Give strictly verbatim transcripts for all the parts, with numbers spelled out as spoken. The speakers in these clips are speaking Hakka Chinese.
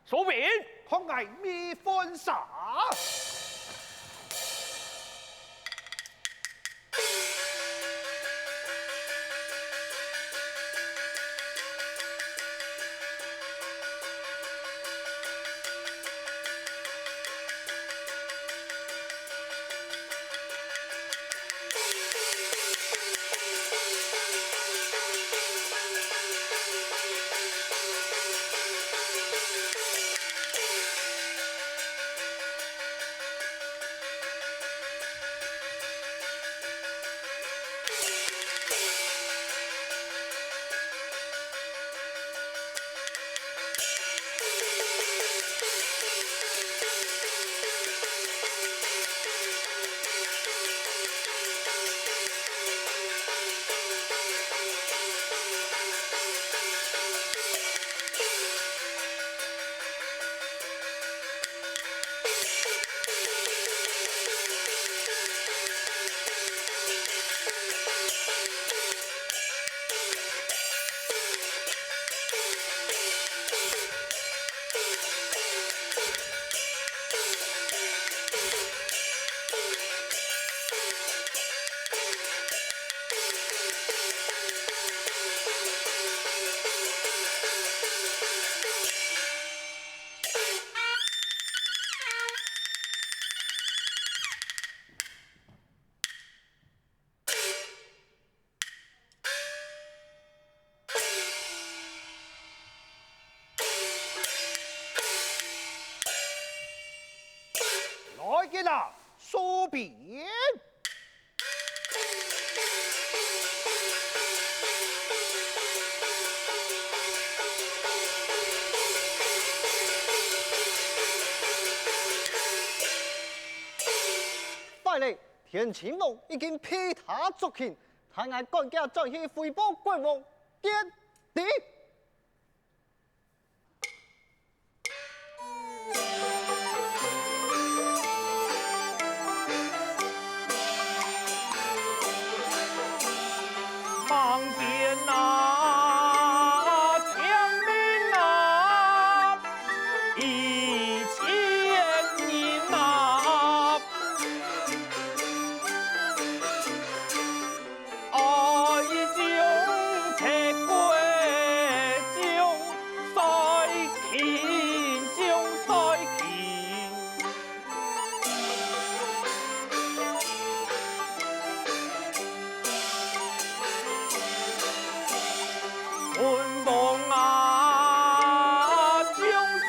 蘇炳，看𠊎米粉沙！來見啊，蘇炳！壞了，田親王已經被他捉去，待𠊎趕緊轉去回報國王見知。 望見啊，將軍啊，一千人啊，愛將賊國將帥欽，將帥欽。 文王啊，眾臣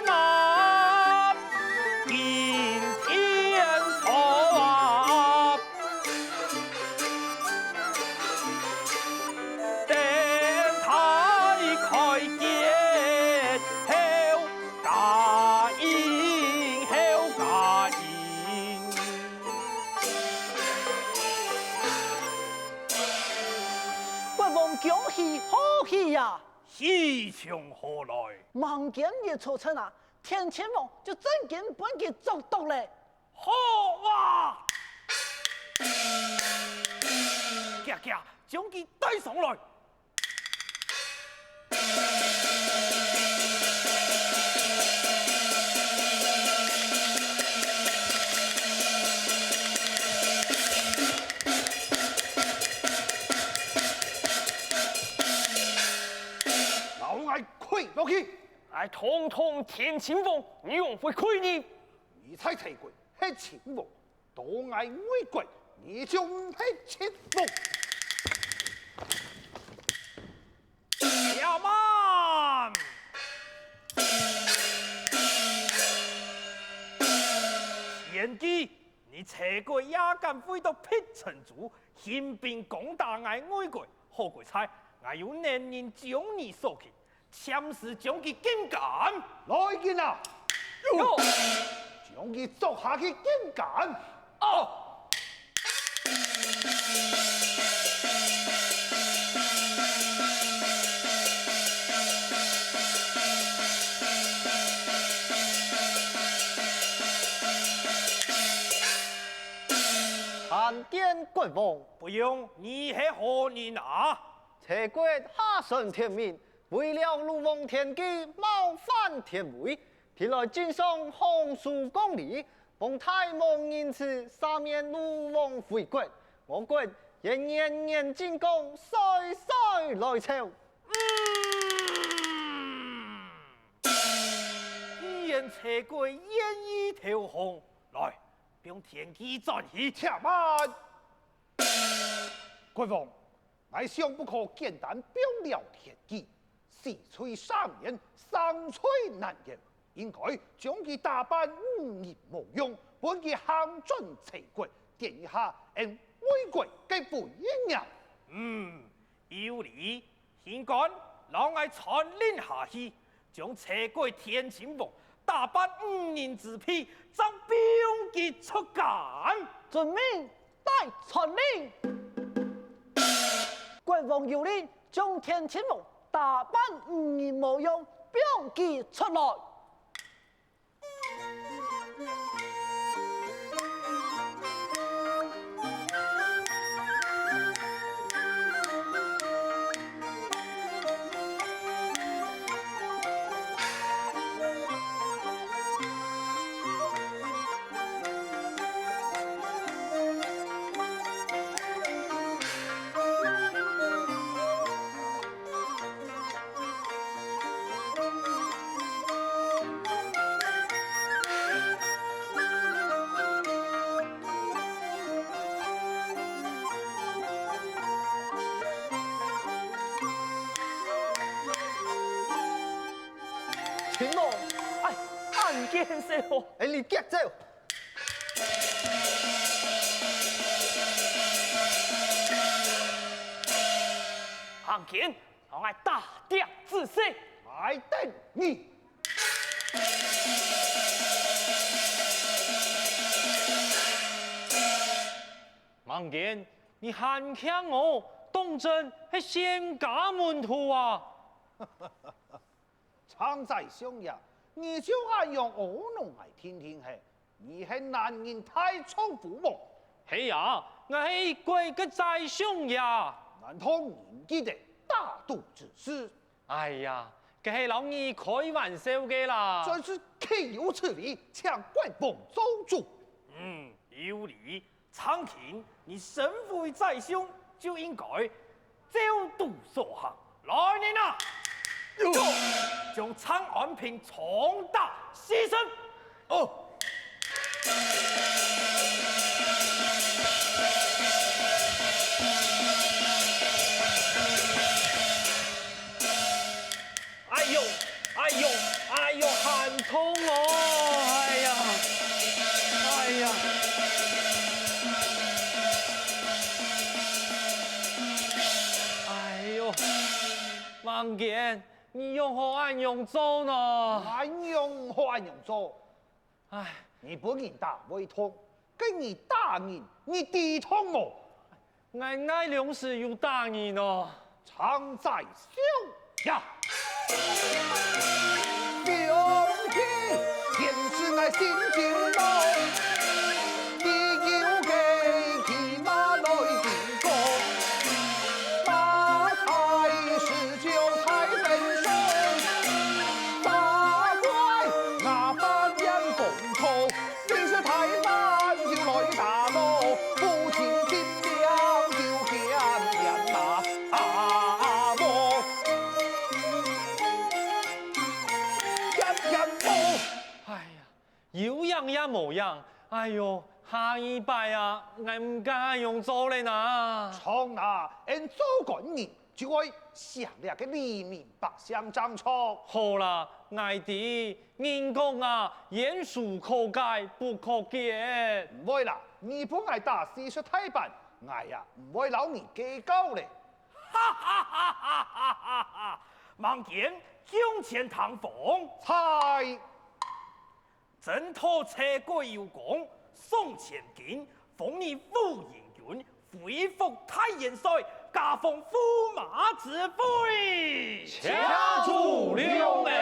啊，今天朝啊， 登台開見，後加應，後加應。國王恭喜，賀喜呀！喜從何來？望見你出城啊，田親王就正經分佢捉到了。 好啊！遽遽將佢帶上來。摎𠊎跪落去！𠊎堂堂田親王，你仰會跪呢？你在齊國 係秦王，到𠊎魏國，你就毋係秦王。且慢！先知，你齊國也敢為著闢陳州，興兵攻打𠊎魏國，好鬼差，𠊎有能人將你掃去， 暫時將佢禁監。來人啊！有！將佢捉下去禁監。哦！參見國王。不用，你係何人啊？齊國下臣田明，為了魯王天紀，冒犯天威，特來進上皇叔降禮，奉大王仁慈，赦免魯王悔改。我國願年年進貢，歲歲來朝。嗯，既然車貴願意投降，來，放天紀轉去。且慢！國王， 𠊎想不可簡單放了天紀，死罪赦免，生罪難饒，應該將佢打扮五日無用，分佢行轉齊國，殿一下恩為國个威嚴。嗯，有理，現在摎𠊎傳令下去， 將車貴天親王打扮五日之輩，正放佢出監。遵命，帶傳令。國王有令，將天親王打扮五日無用，放佢出來。 親王，哎，恁見笑。哎，你遽走！行緊，同𠊎打的仔細。𠊎等你！ 孟堅，你還輕哦，當真係仙家門徒啊！常宰相爺，你就恁樣阿弄𠊎聽聽係，你係男人大丈夫無？係啊，𠊎係一國个宰相爺。難道你毋記得打賭之事？ 哎呀，該係摎你開玩笑个啦。真是豈有此理，請國王做主。嗯，有理。常卿，你身為宰相，就應該照賭所行。來人啊！有！將常安平重打四十！ 哦。哎喲，哎喲，哎喲，還痛哦！哎呀，哎呀，哎喲，孟堅，你仰好恁樣做呢？𠊎仰好恁樣做？ 唉，你分人打會痛，該你打人，你知痛無？𠊎哪量時有打人哦？常宰相爺！放屁！天子乃心中老，你有个騎馬來迎歌，馬在是 就在分手，打怪牙板眼风头，你是太慢就来打咯，不停停了就变变啦，啊，无。变变无。哎呀， 有影也無影。哎喲，下二擺啊，𠊎毋敢恁樣做咧哪。常啊，恩做官人就愛想這个黎民百姓正著。好啦，𠊎知，人講啊，冤仇可解不可結。毋會啦，你分𠊎打四十大板，𠊎啊毋會摎你計較咧。哈哈哈哈哈哈！孟堅，向前聽風。在。 徵討車貴有功，送千金，封你武英君，恢復大元帥，加封駙馬之位。謝主隆恩。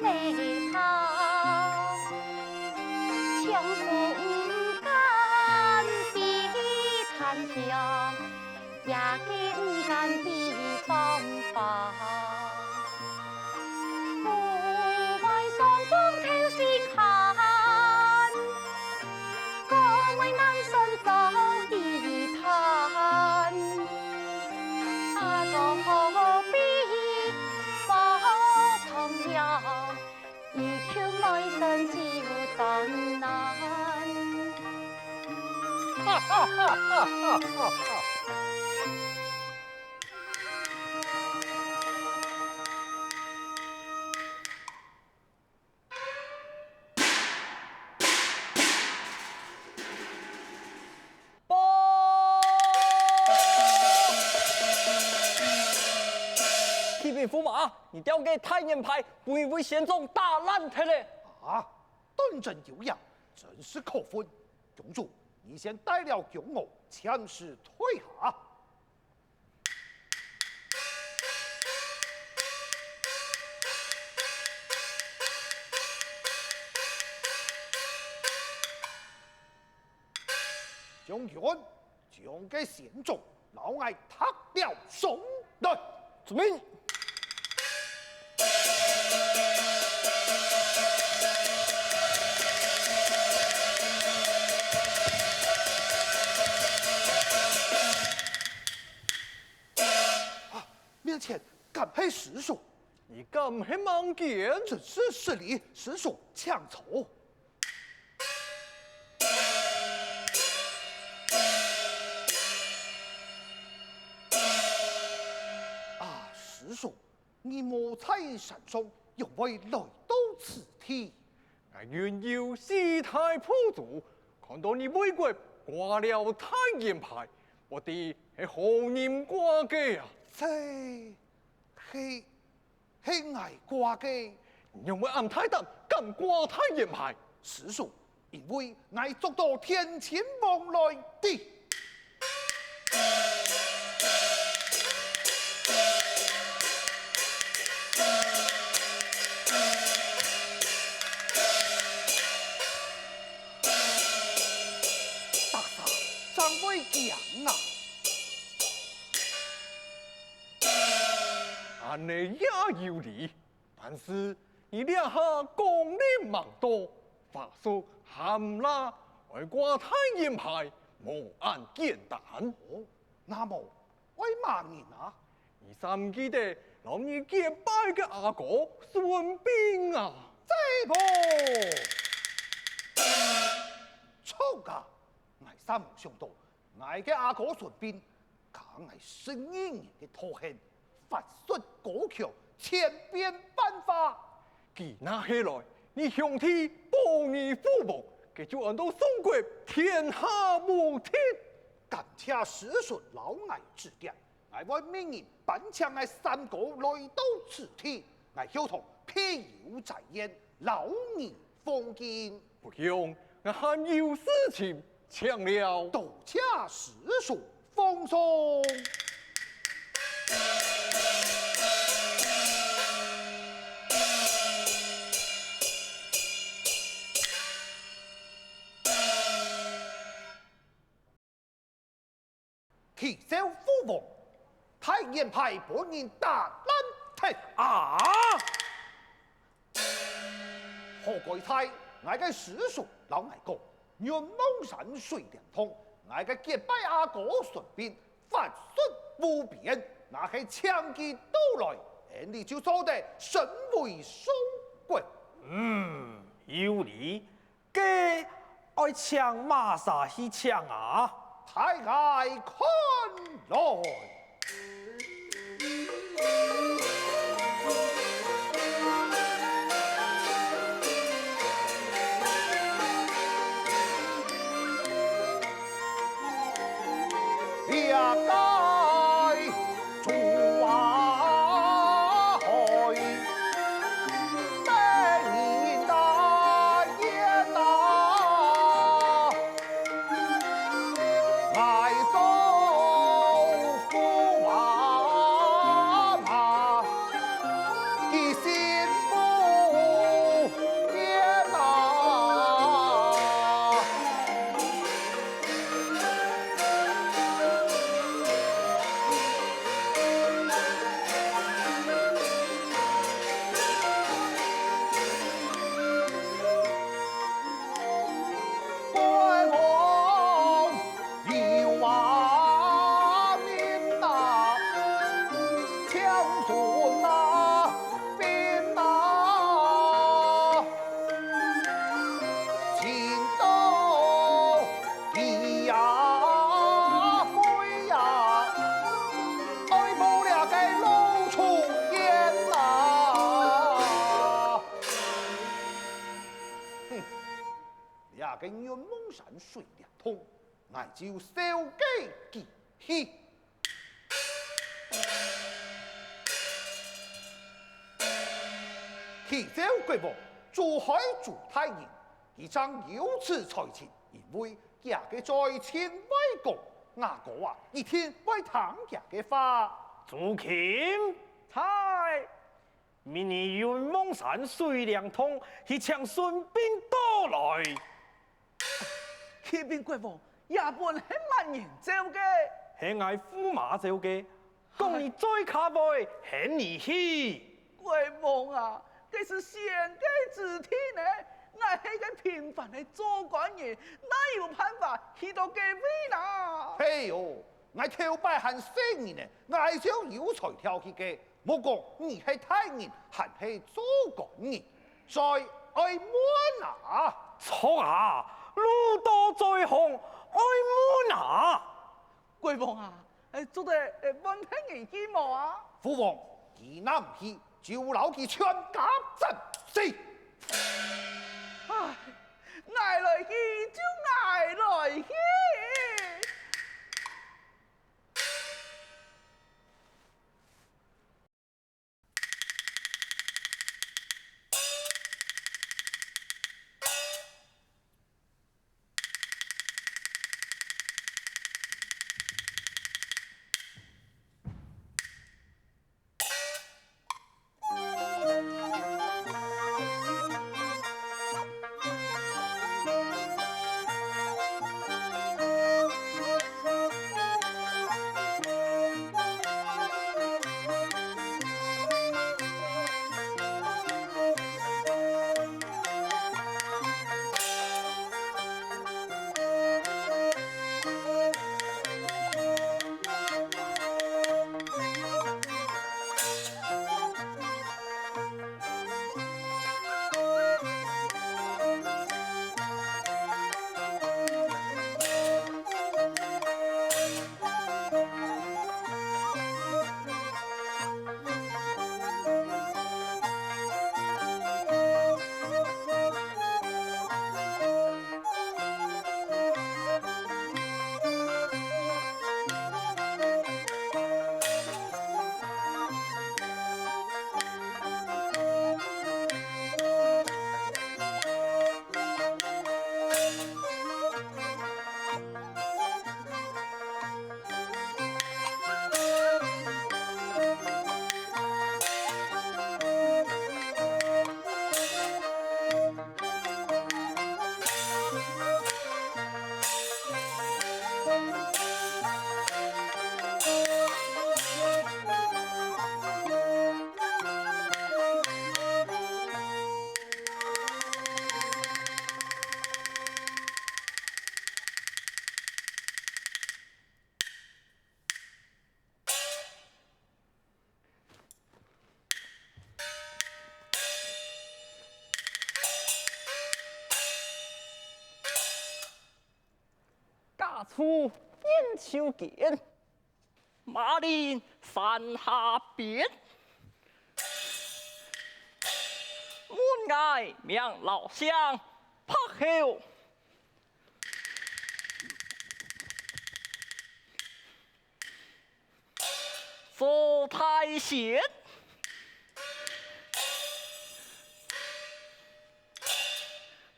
里头，像风干的檀香，也紧干的芳芳。屋外双凤透心寒，江外南山走的炭。阿哥何必莫同样， 一曲《梅山酒》当难。哈哈哈哈哈哈！报！启禀驸马，你吊个太陽牌分一位仙長打爛忒了。啊，斷真有影，真是可恨！公主，你先帶了宮娥暫時退下。 将军，将个仙長摎𠊎踢了上來。遵命。啊，面前敢係師叔？你敢係盲見？真是失禮，師叔請坐。 啊，師叔，你無在山上，仰會來到此地？𠊎雲遊四大部族，看到你為國掛了太陽牌，不知係何人掛个啊？這，係， 係𠊎掛个。仰會恁大膽，敢掛太陽牌？師叔，因為𠊎捉到天親王來的。大家正會驚啊！ 恁呢也有理，但是你這下功力吂到，法術還吂，愛掛太陽牌，無恁簡單。哦，那麼愛麼人啊？你敢記得摎你結拜个阿哥順炳啊？這無錯啊！𠊎煞無想到，𠊎个阿哥順炳 加𠊎十二年个道行，法術高強，千變萬化。佢若係來，你兄弟保你父母，佢就安到宋國天下無敵。感謝師叔摎𠊎指點，𠊎會命人搬請𠊎三哥來到此地，𠊎曉得庇佑在先，勞你奉敬。 不用，𠊎還有事情，請了。多謝師叔放送。啟奏父王，太陽牌分人打爛忒。啊！好該哉，𠊎个師叔摎𠊎講，雲霧山水簾洞，𠊎个結拜阿哥順炳法術無邊，若係請佢到來，𠊎俚就做得成為宋國。嗯，有理。 該愛請麼儕去請啊？大家看來。雲夢山水簾洞，𠊎就紹介佢去。啟奏國王，珠海朱大人，佢正有此才情，因為佢个嘴盡會講，吾哥啊，一定會聽佢个話。朱欽。在。 明日雲夢山水簾洞，去請孫臏到來。啟稟國王，這本係麼人奏个？係𠊎駙馬奏个，講你嘴較會，喊你去。國王啊，該係先帝之地呢，𠊎係個平凡个做官人，哪有辦法去到該位啦？係哦，𠊎頭擺還細人呢，𠊎就有才調去个。 莫講你係大人，還係做官人，嘴愛滿啊！著啊，路到嘴項，愛滿啊！國王啊，欸，做得，欸，換別人去無啊？父王，佢若毋去，就摎佢全家斬死！唉，𠊎來去，就𠊎來去！ 家住錦綉間，馬陵山下邊。門外名老姓白后， 做大仙。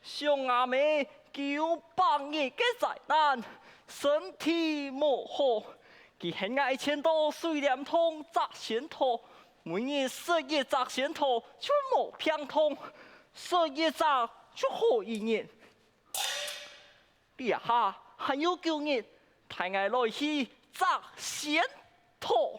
想阿姆九百日个災難，身體無好，佢喊𠊎前到水簾洞摘仙桃，每日食一摘仙桃就無病痛，食一摘就好一日。 這下還有九日，待𠊎來去摘仙桃。